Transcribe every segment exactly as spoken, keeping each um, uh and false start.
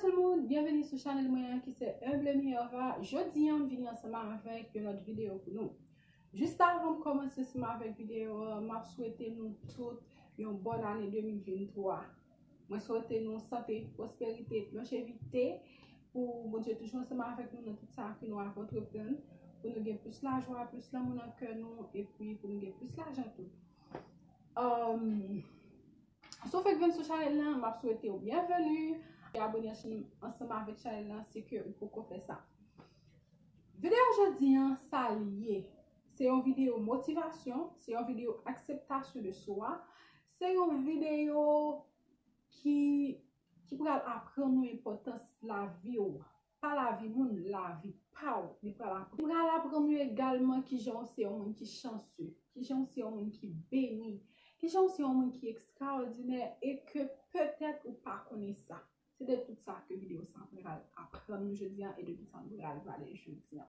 Tout moun, byenveni sou chanèl mwen an ki se Humble Minerva. Jodi an, m vini ansanm avèk yon lòt videyo pou nou. Jis avan m kòmanse ansanm avèk videyo an, m ap swete nou tout yon bòn ane de mil venntwa. Mwen swete nou sante, pwosperite, lonjevite, pou Bondye toujou ansanm avèk nou nan tout sa ke nou ap antreprann, pou nou gen plis lajwa, plis lanmou nan kè nou, epi pou nou gen plis lajan tou. Um, Si w fèk vin sou chanèl lan, m ap swete w byenveni. E abone ansanm, ansanm avèk chanèl lan si ke ou poko fè sa. Videyo jodi an, sa l ye. Se yon videyo motivasyon, se yon videyo akseptasyon de swa, se yon videyo ki, ki pral aprann nou enpòtans lavi w. Pa lavi moun, lavi pa w. Li pral aprann, li pral aprann nou egalman kijan w se yon moun ki chanse, kijan w se yon moun ki beni, kijan w se yon moun ki ekstraòdinè e ke petèt ou pa konnen sa. Se de tout sa ke videyo sa pral aprann nou jodi an e de tout sa nou pral pale jodi an.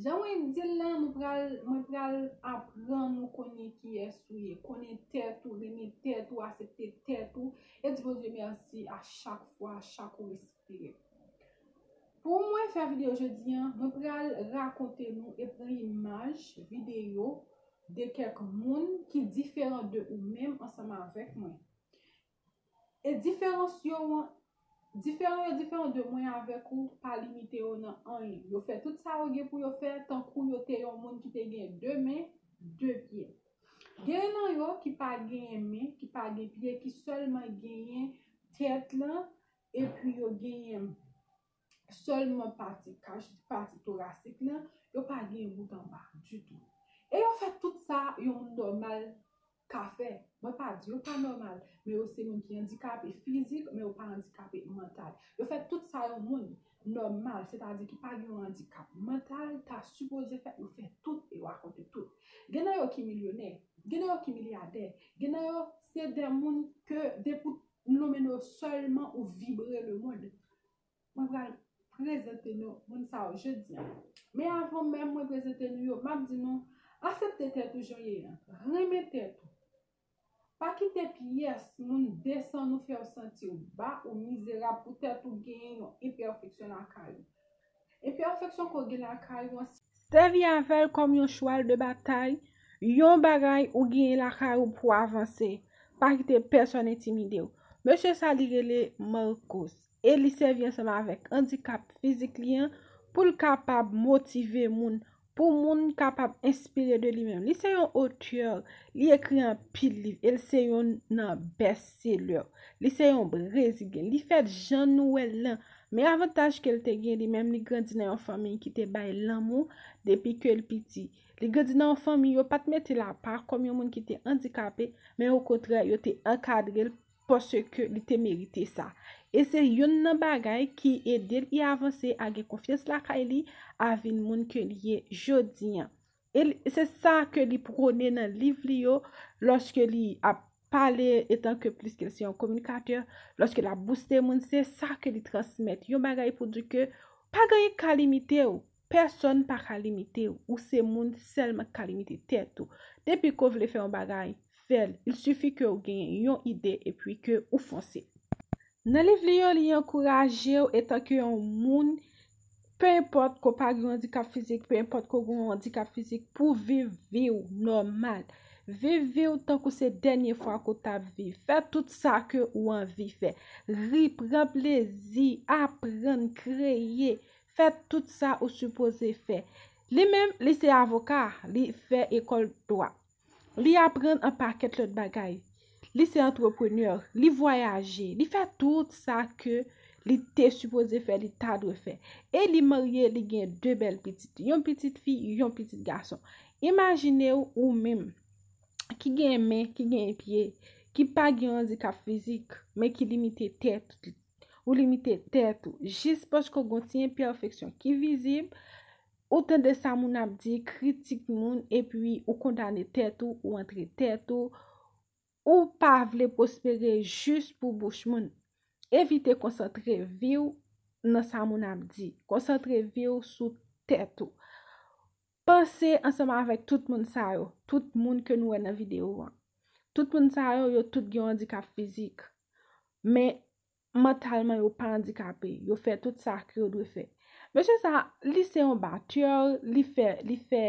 Jan mwen di l lan, nou pral, mwen pral aprann nou konnen kiyès ou ye, konnen tèt ou, renmen tèt ou, aksepte tèt ou, e di Bondye mèsi a chak fwa, a chak ou respire. Pou mwen fè videyo jodi an, mwen pral rakonte nou e pran imaj videyo de kèk moun ki diferan de ou menm ansanm avèk mwen. E diferans yo, diferan yo diferan de mwen avèk ou pa limite yo nan anyen. Yo fè tout sa yo gen pou yo fè, tankou yo te yon moun ki te gen de men, de pye. Gen nan yo ki pa genyen men, ki pa gen pye, ki sèlman genyen tèt lan, epi yo genyen sèlman pati kach, pati torasik lan, yo pa gen bout anba ditou. E yo fè tout sa yon moun nòmal ka fè. Mwen pa di yo pa nòmal, men yo se moun ki andikape fizik, men yo pa andikape mantal. Yo fè tout sa yon moun nòmal, sètadi ki pa gen yon andikap mantal, ta sipoze fè, yo fè tout e yo akonpli tout. Gen nan yo ki milyonè, gen nan yo ki milyadè, gen nan yo se de moun ke depi w nonmen yo sèlman ou vibre lemonn. Mwen pral prezante nou moun sa yo jodi an. Men avan menm mwen prezante nou yo, m ap di nou, aksepte tèt ou jan w ye an. Renmen tèt ou. Pa kite pyès moun desann ou, fè w santi w ba, ou mizerab poutèt ou genyen yon enpèfeksyon lakay ou. Enpèfeksyon ke w gen lakay ou an, sèvi avè l kòm yon chwal de batay, yon bagay ou genyen lakay ou pou avanse. Pa kite pèsonn entimide w. Mesye sa, li rele Marcos. E li sèvi ansanm avèk andikap fizik li an pou l kapab motive moun, pou moun kapab enspire de li menm. Li se yon otè, li ekri anpil liv, e l se youn nan best seller. Li se yon Brezilyen. Li fèt jan nou wè l lan. Men avantaj ke l te gen, li menm, li grandi nan yon fanmi ki te ba l lanmou depi ke l piti. Li grandi nan yon fanmi, yo pa t mete l apa kòm yon moun ki te andikape, men okontrè, yo te ankadre l paske li te merite sa. E se youn nan bagay ki ede l y avanse, a gen konfyans lakay li, a vin moun ke li ye jodi an. E li, se sa ke li pwone nan liv li yo, lòske li ap pale etan ke plis ke l se yon kominikatè, lòske l ap bouste moun, se sa ke li transmèt. Yon bagay pou di ke pa gen anyen k ka limite w, pèsonn pa ka limite w, ou se moun sèlman k ka limite tèt ou. Depi ke w vle fè yon bagay, fè l. Il sifi ke w genyen yon ide epi ke ou fonse. Nan liv li yo, li ankouraje w etan ke yon moun, pe enpòt ke w pa gen yon andikap fizik, pe enpòt ke w gen yon andikap fizik, pou viv vi w nòmal. Viv vi w tankou se dènye fwa ke w t ap viv. Fè tout sa ke ou anvi fè. Ri, pran plezi, aprann, kreye. Fè tout sa ou sipoze fè. Li menm, li se avoka, li fè ekòl dwa. Li aprann an pakèt lòt bagay. Li se antreprenè, li vwayaje, li fè tout sa ke li te sipoze fè, li ta dwe fè. E li marye, li gen de bèl pitit, yon pitit fi, yon pitit gason. Imajine w ou menm ki gen men, ki gen pye, ki pa gen andikap fizik, men ki limite tèt, ou limite tèt ou, jis paske w gen yon ti enpèfeksyon ki vizib, ou tande sa moun ap di, kritik moun, epi ou kondane tèt ou, ou antre tèt ou, ou pa vle pwospere jis pou bouch moun. Evite konsantre vi w nan sa moun ap di. Konsantre vi w sou tèt ou. Panse ansanm avèk tout moun sa yo, tout moun ke nou wè nan videyo an. Tout moun sa yo, yo tout gen yon andikap fizik. Men mantalman yo pa andikape. Yo fè tout sa ke yo dwe fè. Mesye sa, li se yon batè, li fè, li fè,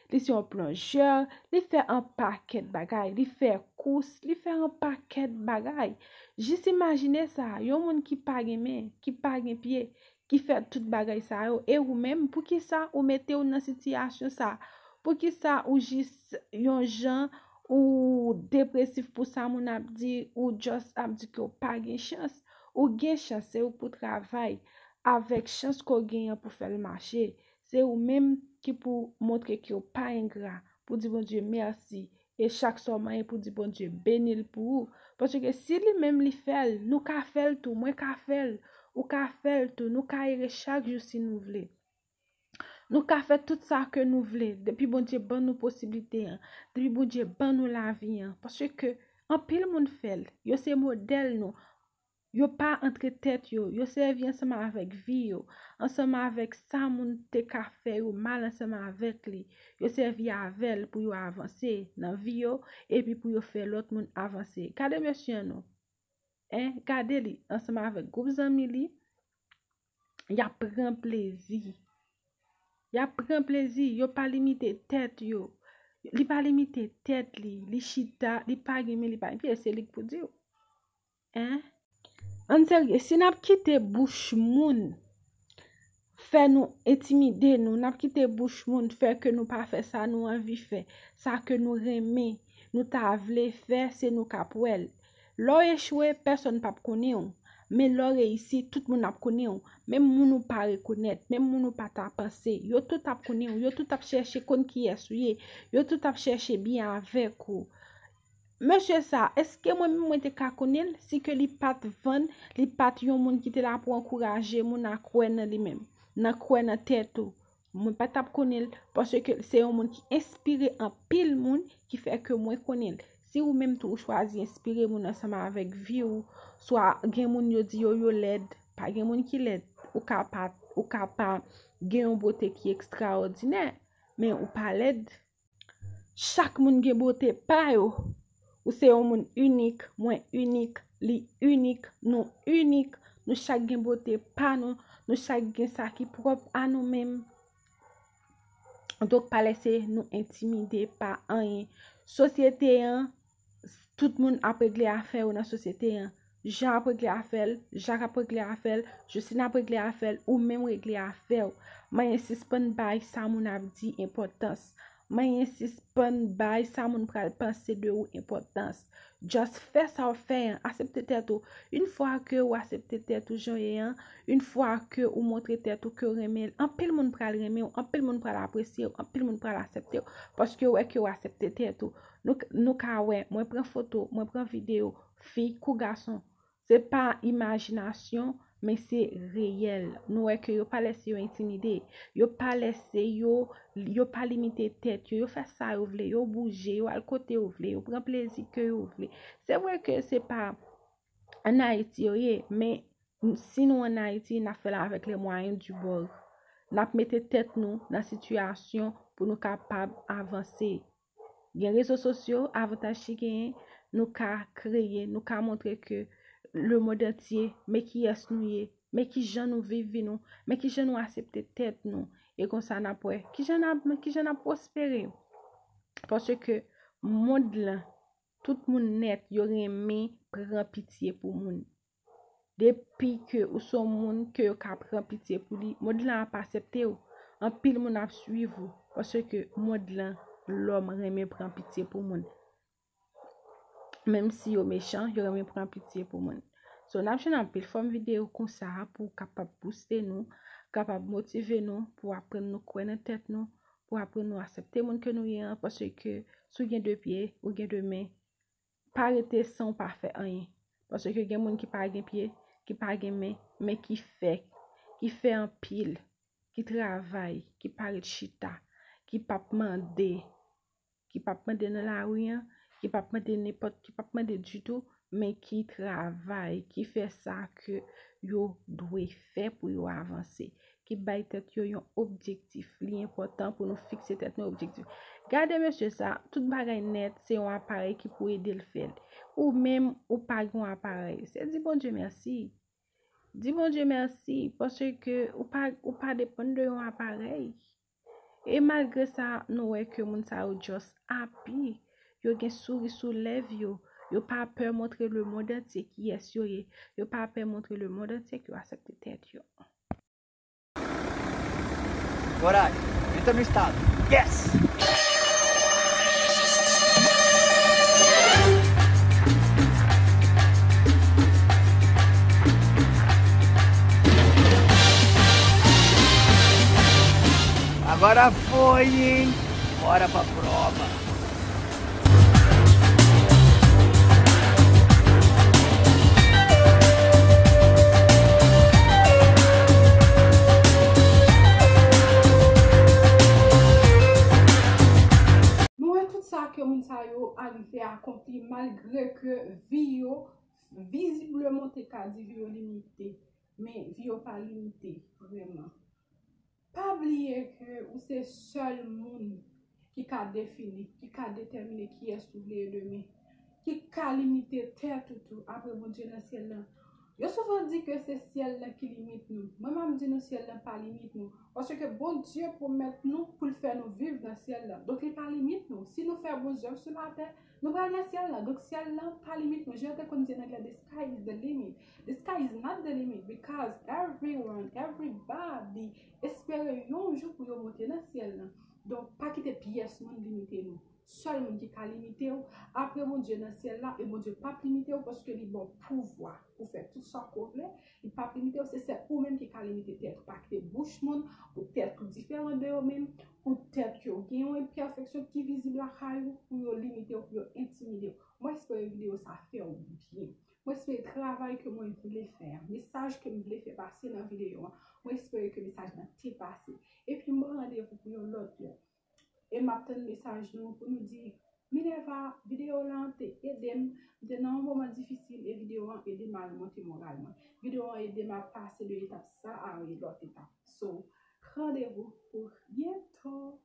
li se yon plonjè, li fè yon pakèt bagay, li fè kous, li fè yon pakèt bagay. Jis imajine sa, yon moun ki pa gen men, ki pa gen pye, ki fè tout bagay sa yo, e ou menm, poukisa ou mete w nan sitiyasyon sa? Poukisa ou jis yon jan, ou depresif pou sa moun ap di, ou just ap di ke w pa gen chans? Ou gen chans, se ou k pou travay avèk chans ke w genyen pou fè l mache. Se ou menm ki pou montre ke w pa engra, pou di Bondye mèsi, e chak sa w manyen pou di Bondye beni l pou ou. Paske si li menm li fè l, nou ka fè l tou, mwen ka fè l, ou ka fè l tou, nou ka ere chak jou si nou vle. Nou ka fè tout sa ke nou vle, depi Bondye ban nou posiblite an, depi Bondye ban nou lavi an. Paske anpil moun fè l, yo se modèl nou. Yo pa antre tèt yo, yo sèvi ansanm avèk vi yo, ansanm avèk sa moun te ka fè yo mal ansanm avèk li. Yo sèvi avè l pou yo avanse nan vi yo, epi pou yo fè lòt moun avanse. Gade mesye an non. En, gade li ansanm avèk gwoup zanmi li, y ap pran plezi. Y ap pran plezi, yo pa limite tèt yo. Li pa limite tèt li, li chita, li pa gen men, li pa gen pye, se li k pou di w. En? Ann serye, si n ap kite bouch moun fè nou entimide nou, n ap kite bouch moun fè ke nou pa fè sa nou anvi fè, sa ke nou renmen, nou ta vle fè, se nou k ap wè l. Lè w echwe, pèsonn p ap konnen w. Men lè w reyisi, tout moun ap konnen w. Menm moun ou pa rekonèt, menm moun ou pa ta panse, yo tout ap konnen w, yo tout ap chèche konn kiyès ou ye, yo tout ap chèche byen avèk ou. Mesye sa, èske mwen menm mwen te ka konnen l si ke li pa t vann, li pa t yon moun ki te la pou ankouraje moun a kwè nan li menm, nan kwè nan tèt ou? Mwen pa t ap konnen l, paske se yon moun ki enspire anpil moun ki fè ke mwen konnen l. Si ou menm tou ou chwazi enspire moun ansanm avèk vi w, swa gen moun yo di yo, yo lèd, pa gen moun ki lèd, ou ka pa, ou ka pa gen yon bote ki ekstraòdinè, men ou pa lèd. Chak moun gen bote pa yo. Ou se yon moun inik, mwen inik, li inik, nou inik, nou chak gen bote pa nou, nou chak gen sa ki pwòp a nou menm. Donk, pa lèse nou entimide pa anyen. Sosyete an, tout moun ap regle afè yo nan sosyete an. Jan ap regle afè l, Jak ap regle afè l, Josline ap regle afè l, ou menm regle afè w. Manyen sispann bay sa moun ap di enpòtans. Manyen sispann bay sa moun pral panse de ou enpòtans. Just fè sa w fè an, aksepte tèt ou. Yon fwa ke ou aksepte tèt ou jan w ye an, yon fwa ke ou montre tèt ou ke w renmen l, anpil moun pral renmen w, anpil moun pral apresye w, anpil moun pral aksepte w, paske yo wè ke w aksepte tèt ou. Nou, nou ka wè, mwen pran foto, mwen pran videyo, fi kou gason. Se pa imajinasyon, men se reyèl. Nou wè ke yo pa lèse yo entimide. Yo pa lèse yo, yo pa limite tèt yo. Yo fè sa yo vle, yo bouje, yo al kote yo vle, yo pran plezi ke yo vle. Se vre ke se pa ann Ayiti yo ye, men si nou ann Ayiti, n ap fè l avèk les moyens du bord. N ap mete tèt nou nan sitiyasyon pou nou kapab avanse. Gen rezo sosyo, avantaj ki genyen, nou ka kreye, nou ka montre ke lemonn antye, men kiyès nou ye, men kijan nou viv vi nou, men kijan nou aksepte tèt nou. E konsa n ap wè kijan n ap, kijan n ap pwospere. Paske mond lan, tout moun nèt, yo renmen pran pitye pou moun. Depi ke ou se yon moun ke yo ka pran pitye pou li, mond lan ap aksepte w. Anpil moun ap swiv ou, paske mond lan, lòm renmen pran pitye pou moun. Menm si yo mechan, yo renmen pran pitye pou moun. So, n ap jwenn anpil fòm videyo konsa pou kapab booste nou, kapab motive nou, pou aprann nou kwè nan tèt nou, pou aprann nou aksepte moun ke nou ye an, paske si w gen de pye, ou gen de men, pa rete san w pa fè anyen. Paske gen moun ki pa gen pye, ki pa gen men, men ki fè, ki fè anpil, ki travay, ki pa ret chita, ki p ap mande, ki p ap mande nan lari an, ki p ap mande nenpòt, ki p ap mande ditou, men ki travay, ki fè sa ke yo dwe fè pou yo avanse, ki bay tèt yo yon objektif. Li enpòtan pou nou fikse tèt nou objektif. Gade mesye sa, tout bagay nèt, se yon aparèy ki pou ede l fè l. Ou menm, ou pa gen yon aparèy. Se di Bondye mèsi. Di Bondye mèsi, paske ou pa, ou pa depann de yon aparèy. E malgre sa, nou wè ke moun sa yo just happy. Yo gen souri sou lèv yo. Yo pa pè montre lemonn antye kiyès yo ye. Yo pa pè montre lemonn antye ke yo aksepte tèt yo. Alright, Anthony Style. Yes! Agora foi, hein? Bora pra prova. Nou wè tout sa ke moun sa yo arive akonpli malgre ke vi yo, vizibleman te ka di vi yo limite, men vi yo pa limite vrèman. Pa bliye ke ou se sèl moun ki ka defini, ki ka detèmine kiyès ou vle ye demen, ki ka limite tèt ou tou apre Bondye nan syèl la. Yo souvan di ke se syèl la ki limit nou. Mwen m ap di nou syèl la pa limit nou. Paske Bondye pwomèt nou pou l fè nou viv nan syèl la. Donk li pa limit nou. Si nou fè bon zèv sou latè, nou pral nan syèl la. Donk syèl la pa limit nou. Jan yo te konn di nan anglè, the sky is the limit. The sky is not the limit because everyone, everybody espere yon jou pou yo monte nan syèl la. Donk pa kite pyès moun limite nou. Sèl moun ki ka limite w apre Bondye nan syèl la, e Bondye p ap limite w paske li ba w pouvwa pou fè tout sa ke w vle. Li p ap limite w, se sèl ou menm ki ka limite tèt ou. Pa kite bouch moun, poutèt ou diferan de yo menm, poutèt ke w gen yon enpèfeksyon ki vizib lakay ou, pou yo limite w, pou yo entimide w. Mwen espere videyo sa fè w byen. Mwen espere travay ke mwen vle fè a, mesaj ke m vle fè pase nan videyo an, mwen espere ke mesaj lan te pase. Epi m randevou pou yon lòt lè. E m ap tann mesaj nou pou nou di, Minerva, videyo lan te ede m, m te nan yon moman difisil e videyo an ede m al monte moral mwen. Videyo an ede m ap pase de etap sa a yon lòt etap. So, randevou pou byento.